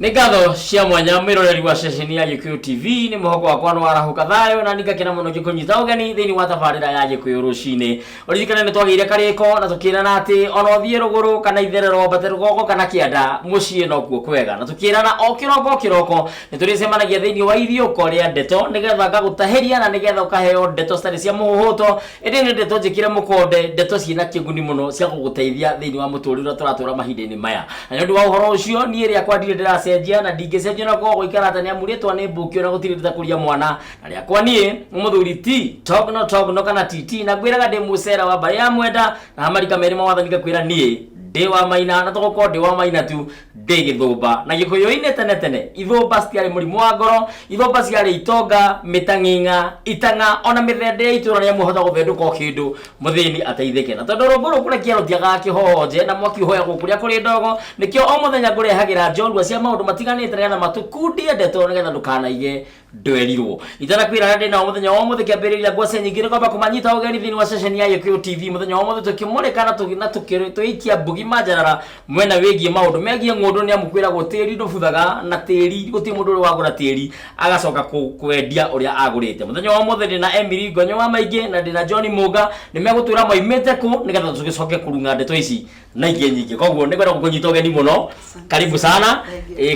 Nĩ ngatho cia mwanya mwĩroreri wa ceceni ya Gĩkũyũ TV. Nĩ mũhoko wakwa nĩ warahũka thayũ na ningakena mũno ngĩkũnyita ũgeni thĩinĩ wa tabarĩra ya Gĩkũyũ rũcinĩ. Ũririkane nĩ twagĩire karĩko na tũkĩrana atĩ ona ũthiĩ rũgũrũ kana itherero, wambate rũgongo kana kĩanda, mũciĩ nokuo kwega. Na tũkĩrana o kĩroko o kĩroko nĩ tũrĩcemanagia thĩinĩ wa iriũko rĩa ndeto nĩgetha ngagũtahĩria na nĩgetha ũkaheo ndeto citarĩ cia mũhũhũto, ĩndĩ nĩ ndeto njĩkĩre mũkonde, ndeto ciĩna kĩguni mũno cia gũgũteithia thĩinĩ wa mũtũrĩre ũrĩa tũratũra mahinda-inĩ maya. Na nĩ ũndũ wa ũhoro ũcio niĩ rĩakwa ndirĩ ndĩracenjia na ndingĩcenjia na korwo gũikara atĩa, nĩ amu rĩtwa nĩ mbũkio na gũtirĩ rĩtakũria mwana. Na rĩakwa niĩ nĩ mũthuri ti Togno Togno kana TT, na ngwĩraga ndĩ mũcera wa mbarĩ ya Mwenda, na hamarika merĩ ma wathani ngakwĩra niĩ ndĩ wa Maina, na tũgũkorwo ndĩ wa Maina tu ndĩ gĩthũmba. Na Gĩkũyũ-inĩ tene tene ithũmba citiarĩ mũrimũ wa ngoro, ithũmba ciarĩ itonga, mĩtang'ing'a, itang'a, ona mĩthende ya itũra nĩ amu hota gũthendũka o kĩndũ mũthĩni ateithĩke. Na tondũ rũngũ rũkũrekia rũtiagaga kĩhohonje na mwaki ũhoyagwo kũrĩa kũrĩ ndogo, nĩkĩo o mũthenya ngũrehagĩra njorua cia maũndũ matiganĩte nĩgetha matũkundie ndeto nĩgetha ndũkanaige ndwerirwo. Itanakwĩra arĩa ndĩ nao mũthenya wa ũmũthĩ, kĩambĩrĩria ngwacĩ nyingĩ nĩ kwamba kũmanyita ũgeni thĩinĩ wa ceceni ya Gĩkũyũ TV mũthenya wa ũmũthĩ, tũkĩmũrĩka na tũgĩikia mbugi manjarara mwena wĩgiĩ maũndũ megiĩ ng'ũndũ, nĩ amu kwĩragwo tĩri ndũbuthaga na tĩri gũtirĩ mũndũ ũrĩ wagũra tĩri agacoka kwendia ũrĩa agũrĩte. Mũthenya wa ũmũthĩ ndĩ na Emily Ngonyo wa Maingĩ na ndĩ na John Mũnga, nĩ megũtwĩra moimĩte kũ nĩgetha tũgĩcoke kũrung'a ndeto ici na ingĩ nyingĩ. Koguo nĩ ngwenda gũkũnyita ũgeni mũno, karibu sana.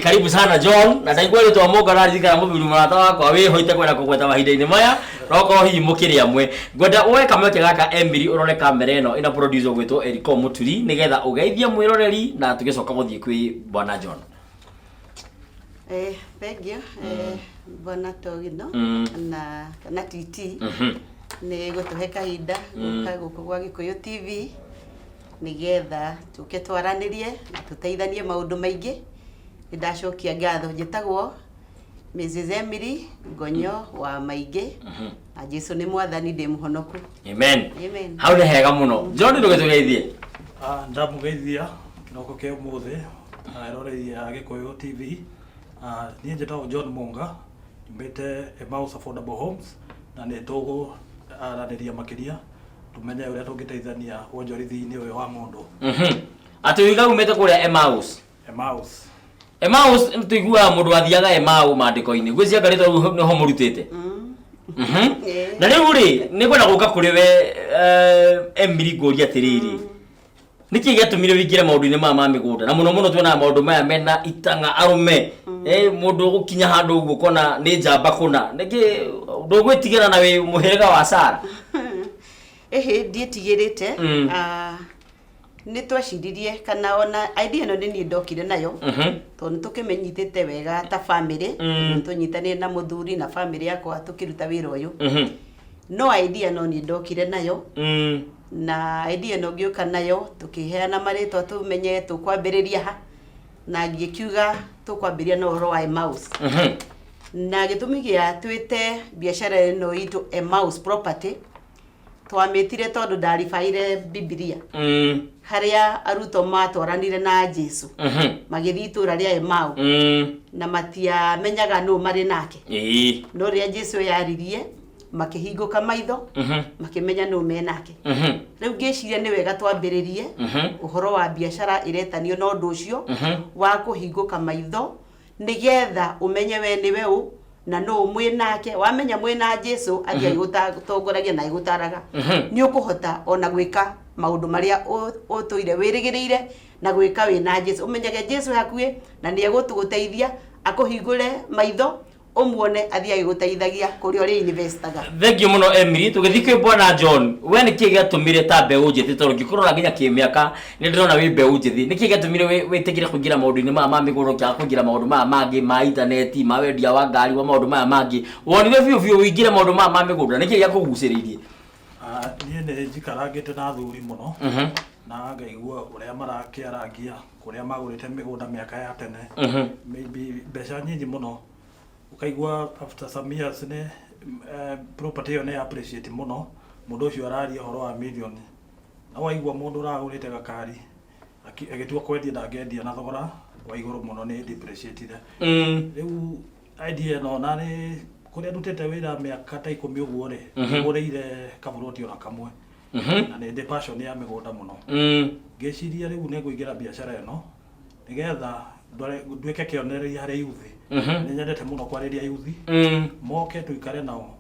Karibu sana John. Na ndaigua rĩtwa Mũnga naririkana mũthuri mũrata wakwa wĩho itekwenda kũgweta mahinda-inĩ maya, nokorwo hihi mũkĩrĩ amwe. Ngwenda woe kamweke gaka Emily, ũrore kamera ĩno ĩna producer ũgwĩtwo Eriko Mũturi nĩgetha ũgeithie mwĩroreri na tũgĩcoka gũthiĩ kwĩ bwana John. Thank you, bwana Togino na kana TT nĩ gũtũhe kahinda gũka gũkũ gwa Gĩkũyũ TV nĩgetha tũke twaranĩrie na tũteithanie maũndũ maingĩ. Nĩ ndacokia ngatho. Njĩtagwo Mrs. Emily Ngonyo wa Maingĩ, na Jesu nĩ mwathani, ndĩ mũhonoku. Amen. Amen. Hau nĩ hega mũno. John, ndũgĩtũgeithie. Ndamũgeithia kĩroko kĩa ũmũthĩ eroreri a Gĩkũyũ TV. Niĩ njĩtagwo John Mũnga, nyumĩte Emmaus Affordable Homes, na nĩ tũgũaranĩria makĩria tũmenye ũrĩa tũngĩteithania wonjorithi-inĩ ũyũ wa ng'ũndũ. Atĩ ũiga umĩte kũrĩa Emmaus? Emmaus. Emmaus, tũiguaga mũndũ athiaga Emau maandĩko-inĩ, ngwĩciria ngarĩtwa rĩu nĩho mũrutĩte. Na rĩu rĩ, nĩ ngwenda gũka kũrĩ we Emily, ngũrie atĩrĩrĩ, nĩkĩ gĩatũmire ũingĩre maũndũ-inĩ maya ma mĩgũnda, na mũno mũno tuonaga maũndũ maya mena itang'a arũme, mũndũ ũgũkinya handũ ũguo ũkona nĩ njamba kũna, nĩkĩ ndũgwĩtigĩra na wĩ mũhĩrĩga wa Sara? Ĩhĩ, ndiĩtigĩrĩte. Nĩ tweciririe kana ona idea ĩno nĩ niĩ ndokire nayo, tondũ nĩ tũkĩmĩnyitĩte wega ta family, nĩ tũnyitanĩire na mũthuri na family yakwa tũkĩruta wĩra ũyũ, no idea no niĩ ndokire nayo. Na idea ĩno ngĩũka nayo, tũkĩheana marĩtwa tũmenye tũkwambĩrĩria ha, na ngĩkiuga tũkwambĩrĩria na ũhoro wa Emmaus. Na gĩtũmi gĩa twĩte biacara ĩno itũ Emmaus Property, twamĩtire tondũ ndaribaire Bibilia harĩa arutwo matwaranire na Jesu magĩthiĩ itũũra rĩa Emau, na matiamenyaga nũ marĩ nake, no rĩrĩa Jesu yaririe makĩhingũka maitho, makĩmenya nũ me nake. Rĩu ngĩciria nĩ wega twambĩrĩrie ũhoro wa biacara ĩretanio na ũndũ ũcio wa kũhingũka maitho, nĩgetha ũmenye we nĩwe ũ na nũ mwĩ nake. Wamenya mwĩ na Jesu athiĩ agĩgũtongoragia na agĩgũtaraga, nĩ ũkũhota ona gwĩka maũndũ marĩa ũtũire wĩrĩgĩrĩire na gwĩka wĩ na Jesu. Ũmenyage Jesu hakuhĩ na nĩ egũgũteithia akũhingũre maitho ũmuone athiĩ agĩgũteithagia kũrĩa ũrĩ investaga. Thengiũ mũno Emily. Tũgĩthiĩ kwĩ bwana John, we nĩkĩ gĩatũmire ta mbeũ njĩthĩ, tondũ ngĩkũrora nginya kĩmĩaka nĩ ndĩrona wĩ mbeũ njĩthĩ, nĩkĩ gĩatũmire wĩtĩkĩre kũingĩra maũndũ-inĩ maya ma mĩgũnda, ũkĩaga kũingĩra maũndũ maya mangĩ ma intaneti, ma wendia wa ngari, wa maũndũ maya mangĩ? Wonire biũ biũ ũingĩre maũndũ maya ma mĩgũnda, nĩkĩ gĩakũgucĩrĩirie? Niĩ nĩ njikarangĩte na athuri mũno na ngaigua ũrĩa marakĩarangia kũrĩa magũrĩte mĩgũnda mĩaka ya tene, maybe mbeca nyinyi mũno, ũkaigua after some years nĩ property ĩyo nĩ appreciate mũno, mũndũ ũcio araria ũhoro wa million, na waigua mũndũ ũragũrĩte gakari agĩtua kwendia ndangĩendia na thogora wa igũrũ mũno, nĩ depreciatire. Rĩu idea ĩno, na nĩ kũrĩa ndutĩte wĩra mĩaka ta 10 ũguo rĩ, ngũrĩire kaburoti ona kamwe, na nĩ ndĩ passion ya mĩgũnda mũno. Ngĩciria rĩu nĩ ngũingĩra biacara ĩno. Nĩgetha nduĩke kĩonereria harĩ yuthi. Nĩ nyendete mũno kwarĩria yuthi. Moke tũikare nao,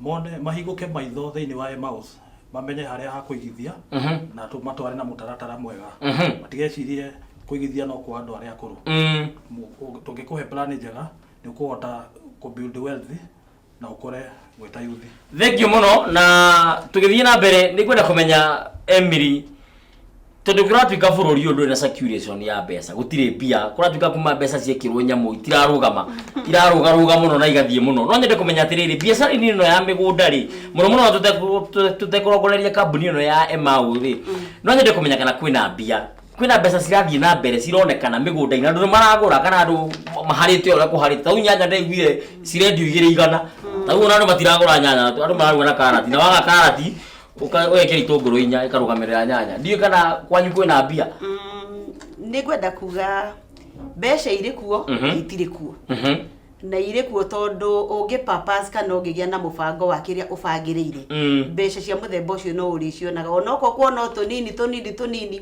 mone, mahingũke maitho thĩinĩ wa Emmaus, mamenye harĩa ha kũigithia na tũmatware na mũtaratara mwega. Matigecirie kũigithia no kwa andũ arĩa akũrũ. Tũngĩkũhe plan njega, nĩ ũkũhota kũ build wealth na ũkore gwĩta yuthi. Thank you mũno. Na tũgĩthiĩ na mbere, nĩ ngwenda kũmenya, Emily, tondũ kũratuĩka bũrũri ũyũ ndũrĩ na circulation ya mbeca, gũtirĩ mbia, kũratuĩka kuma mbeca ciekĩrwo nyamũ itirarũgama, irarũgarũga mũno na igathiĩ mũno. No nyende kũmenya atĩrĩrĩ, biacara-inĩ ĩno ya mĩgũnda rĩ, mũno mũno tũtekũrongoreria kambuni ĩno ya Emau rĩ, no nyende kũmenya kana kwĩna mbia, kwĩna mbeca cirathiĩ na mbere cironekana mĩgũnda-inĩ, andũ nĩ maragũra kana andũ maharĩte ũrĩa kũharĩte? Tau nyanya ndaiguire cirendio 200. Tau ona andũ matiragũra nyanya, andũ mararuga na karati, na waga karati ũgekĩra itũngũrũ inya ĩkarũgamĩrĩra nyanya. Ndiũĩ kana kwanyu kwĩna mbia. Nĩ ngwenda kuga mbeca irĩ kuo, itirĩ kuo. Na irĩ kuo tondũ ũngĩ purpose kana ũngĩgĩa na mũbango wa kĩrĩa ũbangĩrĩire, mbeca cia mũthemba ũcio no ũrĩcionaga, onokorwo kuona o tũnini tũnini tũnini,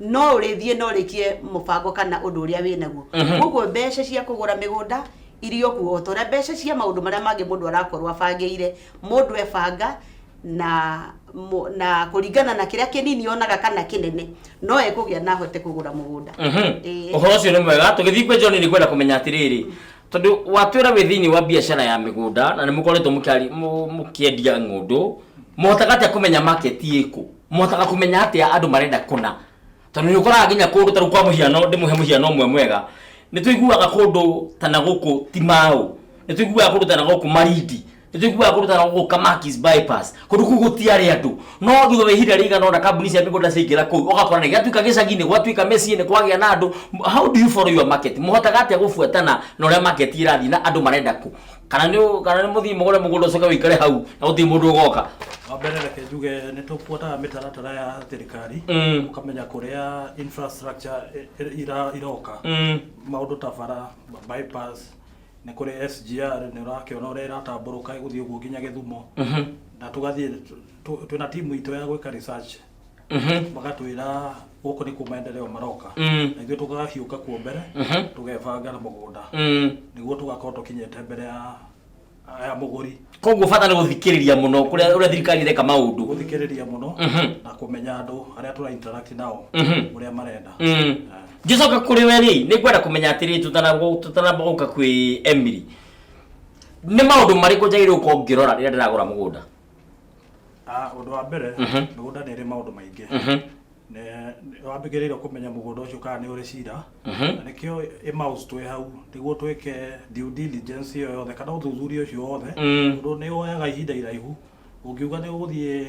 no ũrĩthiĩ na ũrĩkie mũbango kana ũndũ ũrĩa wĩ naguo. Koguo mbeca cia kũgũra mĩgũnda irĩ o kuo, o ta ũrĩa mbeca cia maũndũ marĩa mangĩ mũndũ arakorwo abangĩire. Mũndũ ebanga na kũringana na kĩrĩa kĩnini onaga kana kĩnene, no ekũgĩa na ahote kũgũra mũgũnda. Ĩĩ. Ũhoro ũcio nĩ mwega. Tũgĩthiĩ kwĩ John, nĩ ngwenda kũmenya atĩrĩrĩ, tondũ watwĩra wĩ thĩinĩ wa biacara ya mĩgũnda na nĩ mũkoretwo mũkĩendia ng'ũndũ, mũhotaga atĩa kũmenya market ĩkũ? Mũhotaga kũmenya atĩa andũ marenda kũna? Tondũ nĩ ũkoraga nginya kũndũ ta rĩu, kwa mũhiano, ndĩmũhe mũhiano ũmwe mwega, nĩ tũiguaga kũndũ ta na gũkũ Timau, nĩ tũiguaga kũndũ ta na gũkũ Marindi, nĩ tũiguaga kũndũ ta na gũkũ Kamakis Bypass, kũndũ kũu gũtiarĩ andũ, no thutha wa ihinda rĩigana ũna kambuni cia mĩgũnda ciaingĩra kũu, ũgakora nĩ gĩatuĩka gĩcagi, nĩ gwatuĩka mĩciĩ, nĩ kwagĩa na andũ. How do you follow your market? Mũhotaga atĩa gũbuatana na ũrĩa market ĩrathiĩ na andũ marenda kũ? Kana nĩ mũthiĩ mũgũre mũgũnda, ũcoke ũikare hau na gũtirĩ mũndũ ũgoka? Wa mbere, reke njuge nĩ tũbuataga mĩtaratara ya thirikari, ũkamenya kũrĩa infrastructure iroka, maũndũ ta bara, bypass, nĩ kũrĩ SGR, nĩ ũrakĩona ũrĩa ĩratambũrũka ĩgũthiĩ ũguo nginya Gĩthumo. Na tũgathiĩ twĩna timu itũ ya gwĩka research, magatwĩra gũkũ nĩkuo maendeleo maroka, na ithuĩ tũgahiũka kuo mbere, tũgebanga na mũgũnda nĩguo tũgakorwo tũkinyĩte mbere ya mũgũri. Koguo bata nĩ gũthikĩrĩria mũno kũrĩa ũrĩa thirikari ĩreka maũndũ. Gũthikĩrĩria mũno na kũmenya andũ arĩa tũra interact nao ũrĩa marenda. Ngĩcoka kũrĩ we rĩ, nĩ ngwenda kũmenya atĩrĩ, tũtanamba gũka kwĩ Emily, nĩ maũndũ marĩkũ njagĩrĩirwo gũkorwo ngĩrora rĩrĩa ndĩragũra mũgũnda? Ah, ũndũ wa mbere, mĩgũnda nĩ ĩrĩ maũndũ maingĩ. Nĩ wambĩgĩrĩirwo kũmenya mũgũnda ũcio kana nĩ ũrĩ cira, na nĩkĩo Emmaus twĩ hau nĩguo twĩke due diligence ĩyo yothe kana ũthuthuria ũcio wothe, tondũ nĩ woyaga ihinda iraihu. Ũngiuga nĩ ũgũthiĩ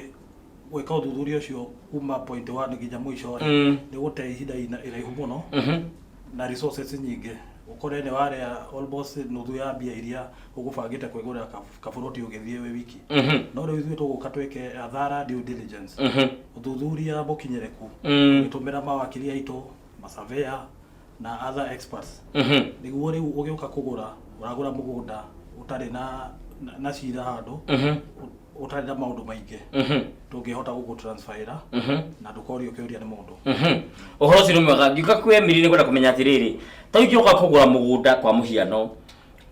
gwĩka ũthuthuria ũcio kuma point one nginya mũico rĩ, nĩ ũgũte ihinda iraihu mũno na resources nyingĩ, ũkore nĩ warĩa almost nuthu ya mbia iria ũgũbangĩte kwĩgũrĩra kaburoti ũgĩthiĩ wĩ wiki. No rĩu ithuĩ tũgũka twĩke a thorough due diligence, ũthuthuria mũkinyĩrĩku, tũgĩtũmĩra mawakiri aitũ, masurveyor na other experts, nĩguo rĩu ũgĩũka kũgũra, ũragũra mũgũnda ũtarĩ na cira handũ, ũtarĩ na maũndũ maingĩ tũngĩhota gũkũ transferĩra na ndũkorio kĩũria nĩ mũndũ. Ũhoro ũcio nĩ mwega. Ngiũka kwĩ Emily, nĩ ngwenda kũmenya atĩrĩrĩ, ta rĩu ingĩũka kũgũra mũgũnda, kwa mũhiano,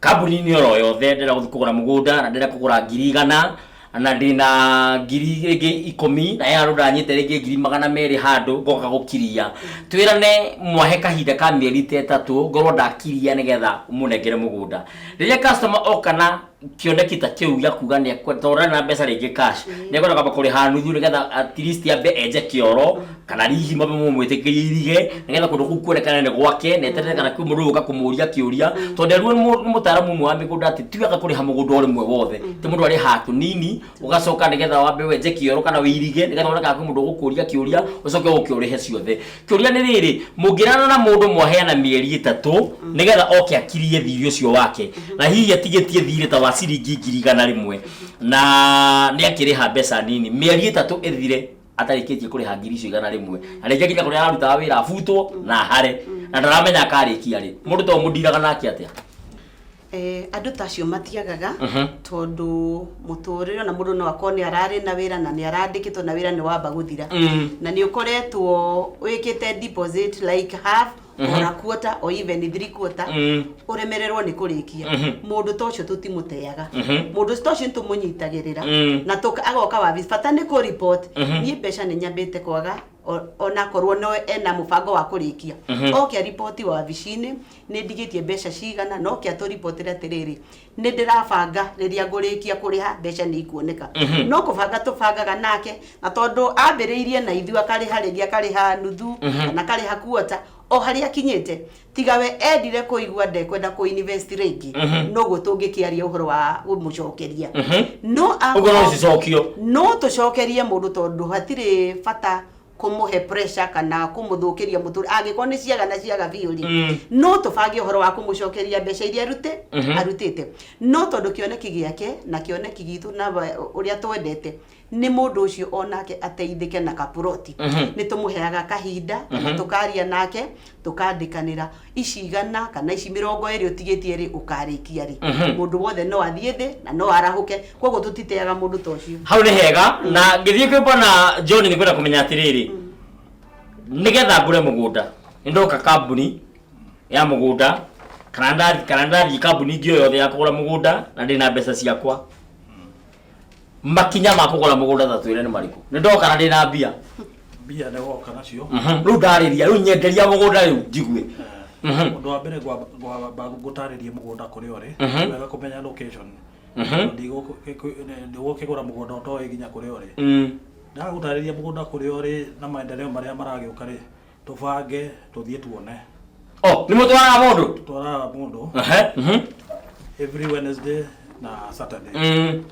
kambuni-inĩ oro yothe, ndĩrenda gũthiĩ kũgũra mũgũnda na ndĩrenda kũgũra 100,000 na ndĩna 10,000 na he handũ ndanyite rĩngĩ 200,000 handũ, ngoka gũkiria, twĩrane mwahe kahinda ka mĩeri ta 3 ngorwo ndakiria nĩgetha mũnengere mũgũnda. Rĩrĩa customer oka na kĩoneki ta kĩu gĩa kuga nĩ tondũ ndarĩ na mbeca rĩngĩ cash, nĩ ekwenda kwamba kũrĩha nuthu nĩgetha at least ambe enje kĩoro, kana hihi mambe mũmwĩtĩkĩrie irige nĩgetha kũndũ kũu kuonekane nĩ gwake, na eterere kana kwĩ mũndũ ũgũka kũmũria kĩũria, tondũ nderirwo nĩ mũtaaramu ũmwe wa mĩgũnda atĩ ti wega kũrĩha mũgũnda o rĩmwe wothe, ti mũndũ arĩhaga tũnini, ũgacoka nĩgetha wambe wenje kĩoro kana wĩirige nĩgetha wone kana kwĩ mũndũ ũgũkũria kĩũria, ũcoke ũke ũrĩhe ciothe. Kĩũria nĩ rĩrĩ, mũngĩrana na mũndũ mwaheana mĩeri 3 nĩgetha oke akirie thirĩ ũcio wake, na hihi atigĩtie thirĩ ta wa ciringi 100,000 na nĩ akĩrĩha mbeca nini, mĩeri 3 ĩthire atarĩkĩtie kũrĩha ngiri icio 100, na rĩngĩ nginya kũrĩa ararutaga wĩra abutwo na hare na ndaramenya akarĩkia rĩ, mũndũ to mũndiraga nake atĩa? Andũ ta acio matiagaga tondũ mũtũrĩre ona mũndũ no akorwo nĩ ararĩ na wĩra na nĩ arandĩkĩtwo na wĩra nĩ wamba gũthira na nĩ ũkoretwo wĩkĩte deposit like half or a quarter or even three quarter, ũremererwo nĩ kũrĩkia, mũndũ ta ũcio tũtimũteaga. Mũndũ ta ũcio nĩtũmũnyitagĩrĩra na agoka wabici, bata nĩ kũ report, niĩ mbeca nĩ nyambĩte kwaga, onakorwo no ena mũbango wa kũrĩkia, oke ripoti wabici-inĩ, nĩ ndigĩtie mbeca cigana, no ke atũripotĩre atĩrĩrĩ, nĩ ndĩrabanga rĩrĩa ngũrĩkia kũrĩha mbeca nĩ ikuoneka. No kũbanga tũbangaga nake, na tondũ ambĩrĩirie na ithuĩ akarĩha rĩngĩ akarĩha nuthu kana akarĩha quarter o harĩa akinyĩte, tiga we endire kũigua ndekwenda kũ invest rĩngĩ, noguo tũngĩkĩaria ũhoro wa gũmũcokeria. No ũguo no cicokio. No tũcokerie mũndũ tondũ hatirĩ bata kũmũhe pressure kana kũmũthũkĩria mũtũrĩre angĩkorwo nĩ ciaga na ciaga biũ rĩ. No tũbange ũhoro wa kũmũcokeria mbeca iria arutĩte, no tondũ kĩoneki gĩake na kĩoneki gitũ na ũrĩa twendete nĩ mũndũ ũcio onake ateithĩke na kapuroti, nĩ tũmũheaga kahinda kana tũkaria nake, tũkandĩkanĩra ici 100 kana ici 20 ũtigĩtie rĩ, ũkarĩkia rĩ. Mũndũ wothe no athiĩ thĩ na no arahũke, koguo tũtiteaga mũndũ ta ũcio. Hau nĩ hega. Na ngĩthiĩ kwĩ bwana John, nĩ kwenda kũmenya atĩrĩrĩ, nĩgetha ngũre mũgũnda, nĩ ndoka kambuni ya mũgũnda kana ndathiĩ kambuni ingĩ o yothe ya kũgũra mũgũnda na ndĩna mbeca ciakwa, makinya ma kũgũra mũgũnda ta twĩre nĩ marĩkũ? Nĩ ndoka na ndĩna mbia. Mbia nĩ woka nacio. Rĩu ndarĩria, rĩu nyenderia mũgũnda rĩu njigue. Ũndũ wa mbere, ngwamba ngũtarĩrie mũgũnda kũrĩa ũrĩ. Nĩ wega kũmenya location. Ndĩgũkĩgũra mũgũnda ũtoĩ nginya kũrĩa ũrĩ. Ndagũtarĩria mũgũnda kũrĩa ũrĩ na maendeleo marĩa maragĩũka rĩ, tũbange tũthiĩ tuone. Oh, nĩ mũtwaraga mũndũ? Tũtwaraga mũndũ every Wednesday na Saturday.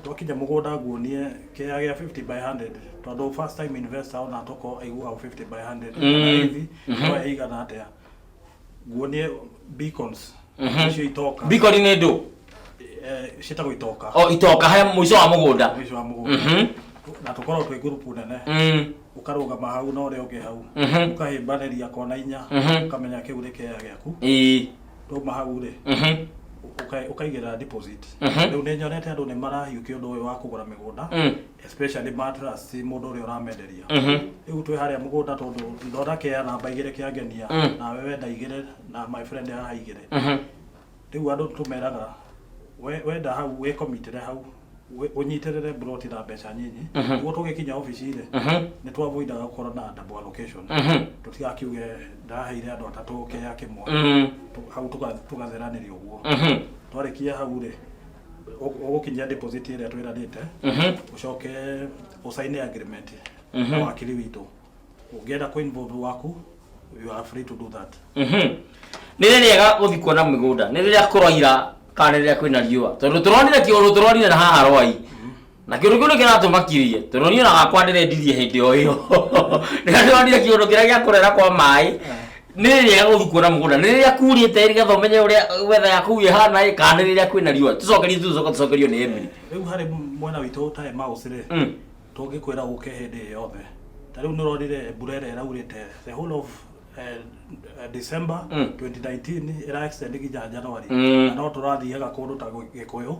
Twakinya mũgũnda nguonie kĩaya gĩa 50 by 100, tondũ first time investor ona toko aiguaga 50 by 100 kana hivi no ĩigana atĩa, nguonie beacons icio itoka. Beacon nĩ ndũ? Ciĩtagwo itoka. O itoka he mũico wa mũgũnda. Mũico wa mũgũnda. Na tũkoragwo twĩ ngurubu nene, ũkarũgama hau na ũrĩa ũngĩ hau, ũkahĩmbanĩria kona 4, ũkamenya kĩu nĩ kĩaya gĩaku. Twauma hau rĩ, ũkaigĩrĩra deposit. Rĩu nĩ nyonete andũ nĩ marahiũkia ũndũ ũyũ wa kũgũra mĩgũnda, especially ma trust mũndũ ũrĩa ũramenderia. Rĩu twĩ harĩa mũgũnda, tondũ ndona kĩaya namba 2 kĩangenia, nawe wenda 2 na my friend haha 2. Rĩu andũ tũmeraga, wenda hau wĩkomitĩre hau, ũnyitĩrĩre broti na mbeca nyinyi, nĩguo tũgĩkinya obici rĩ, nĩ twavoidaga gũkorwo na double allocation, tũtigakiuge ndaheire andũ atatũ kĩaya kĩmwe. Hau tũgatheranĩria ũguo. Twarĩkia hau rĩ, ũgũkinyia deposit ĩrĩa twĩranĩte, ũcoke ũcaine agreement na wakiri witũ. Ũngĩenda kũ involve waku, you are free to do that. Nĩ rĩrĩega gũthiĩ kuona mĩgũnda, nĩ rĩrĩa kũroira kana nĩ rĩrĩa kwĩna riũa? Tondũ tũronire kĩũndũ tũronire na haha Rwai na kĩũndũ kĩu nĩ kĩratũmakirie, tondũ niĩ ona gakwa ndĩrendirie hĩndĩ o ĩyo rĩrĩa ndĩronire kĩũndũ kĩrĩa gĩa kũrera kwa maĩ. Nĩ rĩrĩa gũthiĩ kuona mũgũnda, nĩ rĩrĩa kurĩte nĩgetha ũmenye ũrĩa weather ya kũu ĩhana ĩ, kana nĩ rĩrĩa kwĩna riũa? Tũcokerie, tũcoka tũcokerio nĩ Emily. Rĩu harĩ mwena witũ ta Emmaus rĩ, tũngĩkwĩra ũke hĩndĩ yothe. Ta rĩu nĩ ũronire mbura ĩrĩa ĩraurĩte the whole of December 2019, ĩra extend nginya January, na no tũrathiaga kũndũ ta Gĩkũyũ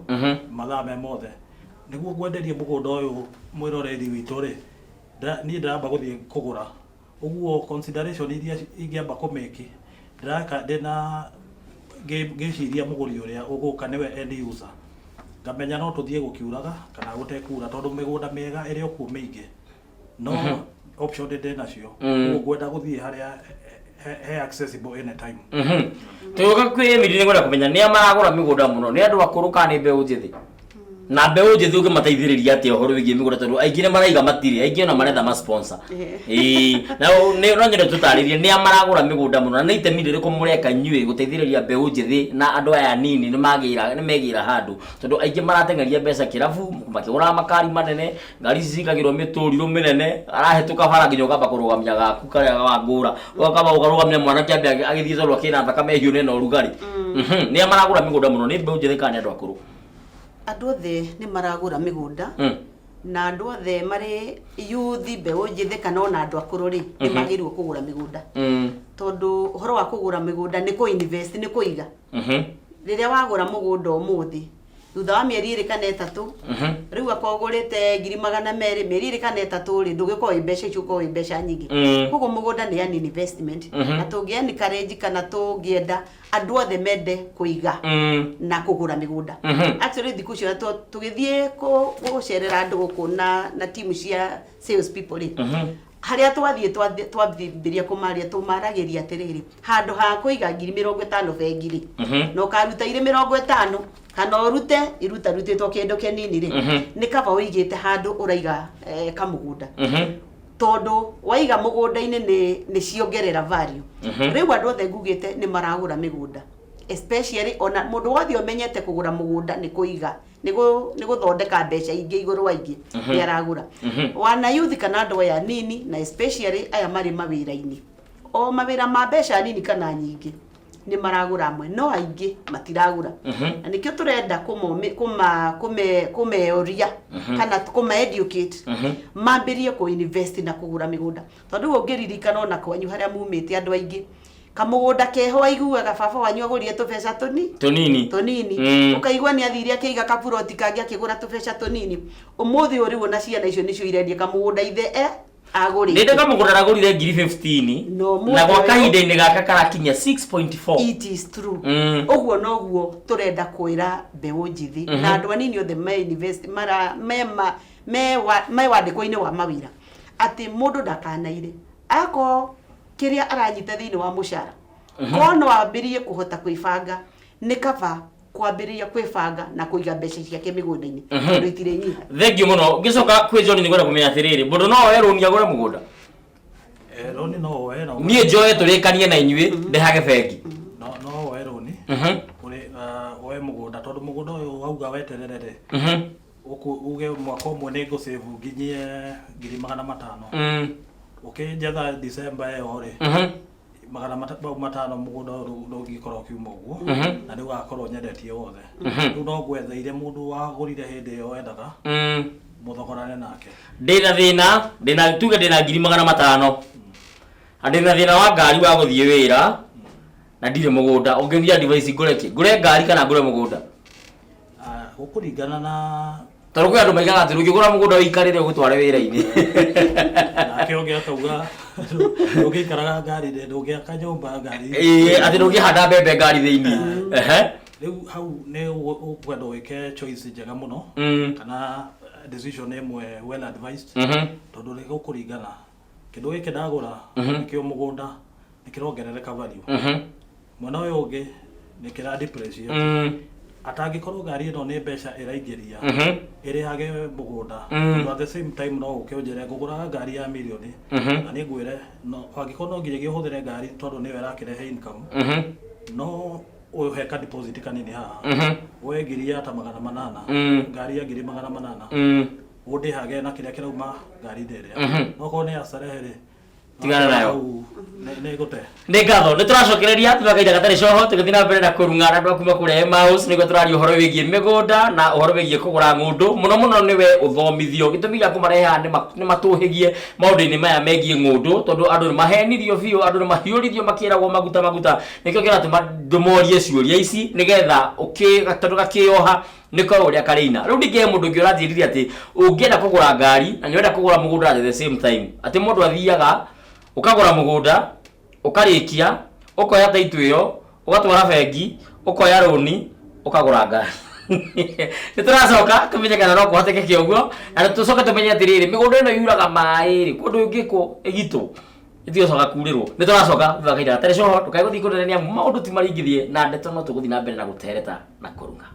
mathaa me mothe nĩguo ngwenderie mũgũnda ũyũ. Mwĩroreri witũ rĩ, niĩ ndĩramba gũthiĩ kũgũra ũguo, consideration iria ingĩamba kũmĩki ndĩraka ndĩna ngĩciria mũgũri ũrĩa ũgũka nĩwe end user, ngamenya no tũthiĩ gũkiuraga kana gũtekura, tondũ mĩgũnda mĩega ĩrĩ o kuo mĩingĩ, no option ndĩ nacio. Ũguo ngwenda gũthiĩ harĩa he accessible anytime. Tũgĩũka kwĩ Emily, nĩ ngwenda kũmenya nĩa maragũra mĩgũnda mũno, nĩ andũ akũrũ kana nĩ mbeũ njĩthĩ? Na mbeũ njĩthĩ ũngĩmateithĩrĩria atĩa ũhoro wĩgiĩ mĩgũnda, tondũ aingĩ nĩ maraiga matirĩ, aingĩ ona maretha ma sponsor. Ĩĩ, na no nyende tũtarĩrie nĩa maragũra mĩgũnda mũno, na nĩ itemi rĩrĩkũ mũreka inyuĩ gũteithĩrĩria mbeũ njĩthĩ na andũ aya anini nĩ magĩra nĩ megĩra handũ, tondũ aingĩ marateng'eria mbeca kĩrabu makĩgũraga makari manene, ngari ici cikagĩrwo mĩtũrirũ mĩnene, arahĩtũka bara nginya ũkamba kũrũgamia gaku karĩa wangũra, ũkamba ũkarũgamia mwanake ambe agĩthiĩ tondũ akĩna thakame hiũ nena ũrugarĩ. Nĩa maragũra mĩgũnda mũno, nĩ mbeũ njĩthĩ kana nĩ andũ akũrũ? Andũ othe nĩ maragũra mĩgũnda, na andũ othe marĩ youth, mbeũ njĩthĩ kana ona andũ akũrũ rĩ, nĩ magĩrĩirwo kũgũra mĩgũnda, tondũ ũhoro wa kũgũra mĩgũnda nĩ kũ invest, nĩ kũiga. Rĩrĩa wagũra mũgũnda ũmũthĩ, thutha wa mĩeri 2 kana 3, rĩu akorwo ũgũrĩte 200,000, mĩeri 2 kana 3 rĩ, ndũgĩkorwo wĩ mbeca icio, ũkorwo wĩ mbeca nyingĩ. Koguo mũgũnda nĩ an investment, na tũngĩ encourage kana tũngĩenda andũ othe mende kũiga na kũgũra mĩgũnda. Actually, thikũ icio tũgĩthiĩ gũcerera andũ gũkũ na timu cia sales people rĩ, harĩa twathiĩ twambĩrĩria kũmaria, tũmaragĩria atĩrĩrĩ, handũ ha kũiga 50,000 bengi rĩ, na ũkaruta irĩ 50 kana ũrute iruta rutĩtwo kĩndũ kĩnini rĩ, nĩ kaba ũigĩte handũ ũraiga kamũgũnda, tondũ waiga mũgũnda-inĩ nĩ ciongerera value. Rĩu andũ othe ngugĩte nĩ maragũra mĩgũnda, especially ona mũndũ wothe ũmenyete kũgũra mũgũnda nĩ kũiga, nĩ gũthondeka mbeca ingĩ igũrũ wa ingĩ, nĩ aragũra. Wana youth kana andũ aya nini, na especially aya marĩ mawĩra-inĩ, o mawĩra ma mbeca nini kana nyingĩ, nĩ maragũra amwe, no aingĩ matiragũra. Na nĩkĩo tũrenda kũmeoria kana kũma educate mambĩrie kũ invest na kũgũra mĩgũnda, tondũ rĩu ũngĩririkana ona kwanyu harĩa mumĩte, andũ aingĩ kamũgũnda keho waiguaga baba wanyu agũrire tũbeca tũni Tũnini. Tũnini. Ũkaigua nĩ athire akĩiga kaburoti kangĩ akĩgũra tũbeca tũnini. Ũmũthĩ ũyũ rĩu ona ciana icio nĩcio irendia kamũgũnda ithe agũrĩte. Ndĩndĩ kamũgũnda ndagũrire ngiri 15 No mũthĩ na gwa ũyũ- kahinda-inĩ gaka karakinya 6.4. It is true. Ũguo noguo tũrenda kwĩra mbeũ njĩthĩ na andũ anini othe me invest mara me ma me wa me wandĩko-inĩ wa mawĩra atĩ mũndũ ndakanaire akorwo kĩrĩa aranyita thĩinĩ wa mũcara korwo no ambĩrĩrie kũhota kwĩbanga, nĩ kaba kwambĩrĩria kwĩbanga na kũiga mbeca ciake mĩgũnda-inĩ, tondũ itirĩ nyiha. Thengiũ mũno. Ngĩcoka kwĩ John, nĩngwenda kũmenya atĩrĩrĩ, mũndũ no oe rũni agũre mũgũnda? Rũni no woe no. Niĩ njoe tũrĩkanie na inyuĩ ndehage bengi. No woe rũni kũrĩ woe mũgũnda, tondũ mũgũnda ũyũ wauga weterere rĩ, uge mwaka ũmwe nĩ ngũsave nginyie 500,000, ũkĩnjetha December ĩyo rĩ, 500,000 mũgũnda ũyũ ndũngĩkorwo ũkiuma ũguo, na nĩ ũgakorwo nyendetie wothe. Rĩu no ngwetheire mũndũ wagũrire hĩndĩ ĩyo wendaga, mũthogorane nake. Ndĩna thĩna, ndĩna, tuge ndĩna 500,000 na ndĩna thĩna wa ngari wa gũthiĩ wĩra na ndirĩ mũgũnda. Ũngĩthia advice ngũre kĩ? Ngũre ngari kana ngũre mũgũnda? Ah, gũkũringana na Tondũ kwĩ andũ maigaga atĩ ũngĩgũra mũgũnda ũikarĩre ũgũtware wĩra-inĩ. Nake ũngĩ akauga ndũngĩikaraga ngari, ndũngĩaka nyũmba ngari. Ĩĩ, atĩ ndũngĩhanda mbembe ngari thĩinĩ. Ehe. Rĩu hau nĩ ũkwenda wĩke choice njega mũno kana decision ĩmwe well advised, tondũ nĩ gũkũringana kĩndũ gĩkĩ ndagũra nĩkĩo mũgũnda nĩ kĩrongerereka value, mwena ũyũ ũngĩ nĩ kĩra depreciate. Atangĩkorwo ngari ĩno nĩ mbeca ĩraingĩria ĩrĩhage mũgũnda. Tondũ at the same time no ũke ũnjĩre ngũgũraga ngari ya mirioni, na nĩ ngwĩre no angĩkorwo no nginyagia ũhũthĩre ngari tondũ nĩyo ĩrakĩrehe income, no ũhe ka deposit kanini haha, woe ngiri ya ta 800, ngari ya 800,000, ũndĩhage na kĩrĩa kĩrauma ngari-inĩ ĩrĩa. No korwo nĩ ya starehe rĩ, Tigana nayo. Hau nĩ ngũte. Nĩ ngatho. Nĩ tũracokereria tũna kahinda gatarĩ coho tũgĩthiĩ na mbere na kũrung'a na andũ a kuma kũrĩa Emmaus, nĩguo tũraria ũhoro wĩgiĩ mĩgũnda na ũhoro wĩgiĩ kũgũra ng'ũndũ. Mũno mũno nĩwe ũthomithio. Gĩtũmi gĩa kũmarehe haha nĩ matũhĩgie maũndũ-inĩ maya megiĩ ng'ũndũ, tondũ andũ nĩ mahenirio biũ, andũ nĩ mahiũririo makĩragwo maguta maguta. Nĩkĩo kĩratũma ndĩmorie ciũria ici nĩgetha tondũ gakĩoha nĩko ũrĩa karĩina. Rĩu ndingĩhe mũndũ ũngĩ ũranjĩrire atĩ ũngĩenda kũgũra ngari na nĩũrenda kũgũra mũgũnda at the same time, atĩ mũndũ athiaga ũkagũra mũgũnda, ũkarĩkia, ũkoya title ĩyo, ũgatwara bengi, ũkoya rũni, ũkagũra ngari. Nĩ tũracoka tũmenye kana no kũhotekeke ũguo, na tũcoke tũmenye atĩrĩrĩ, mĩgũnda ĩno yuraga maĩ rĩ, kũndũ ĩngĩkwo ĩgitwo ĩtigocoka kurĩrwo. Nĩ tũracoka thutha wa kahinda gatarĩ coho. Ndũkae gũthiĩ kũnene, nĩ amu maũndũ ti maringithie na ndeto no tũgũthiĩ na mbere na gũtereta na kũrung'a.